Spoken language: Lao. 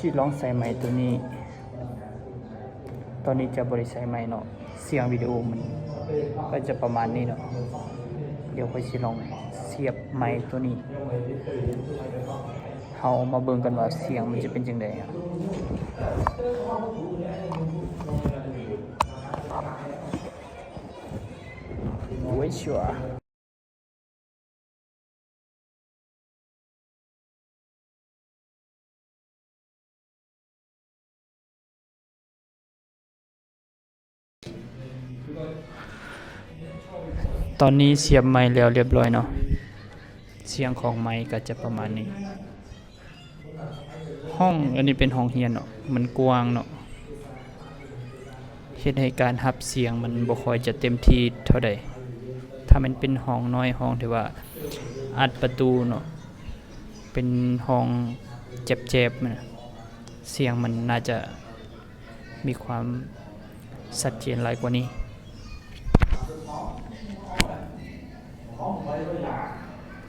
ຊິລອງໃສ່ໄມໂຕນີ້. ຕອນນີ້ຈະບໍ່ໄດ້ໃສ່ໄມເນາະ, ສຽງວິດີໂອມັນກໍຈະປະມານນີ້ເນາະ. ດຽວຂ້ອຍຊິລອງສຽບໄມໂຕນີ້, ເຮົາມາເບິ່ງກັນວ່າສຽງມັນຈະເປັນຈັ່ງໃດ. ຕອນນີ້ສຽບໄມແລ້ວລຽບລ້ອຍເນາະ, ສຽງຂອງໄມກໍຈະປະມານນີ້. ຫ້ອງອັນນີ້ເປັນຫ້ອງຮຽນເນາະ, ມັນກວ້າງເນາະ, ເຮັດໃຫ້ການຮັບສຽງມັນບໍ່ຄ່ອຍຈະເຕັມທີ່ເທົ່າໃດ. ຖ້າແມ່ນເປັນຫ້ອງນ້ອຍ, ຫ້ອງທີ່ວ່າອັດປະຕູເນາະ, ເປັນຫ້ອງແຈບໆ ມັນ ສຽງມັນໜ້າຈະມີຄວາມຊັດເຈນຫຼາຍກວ່ານີ້.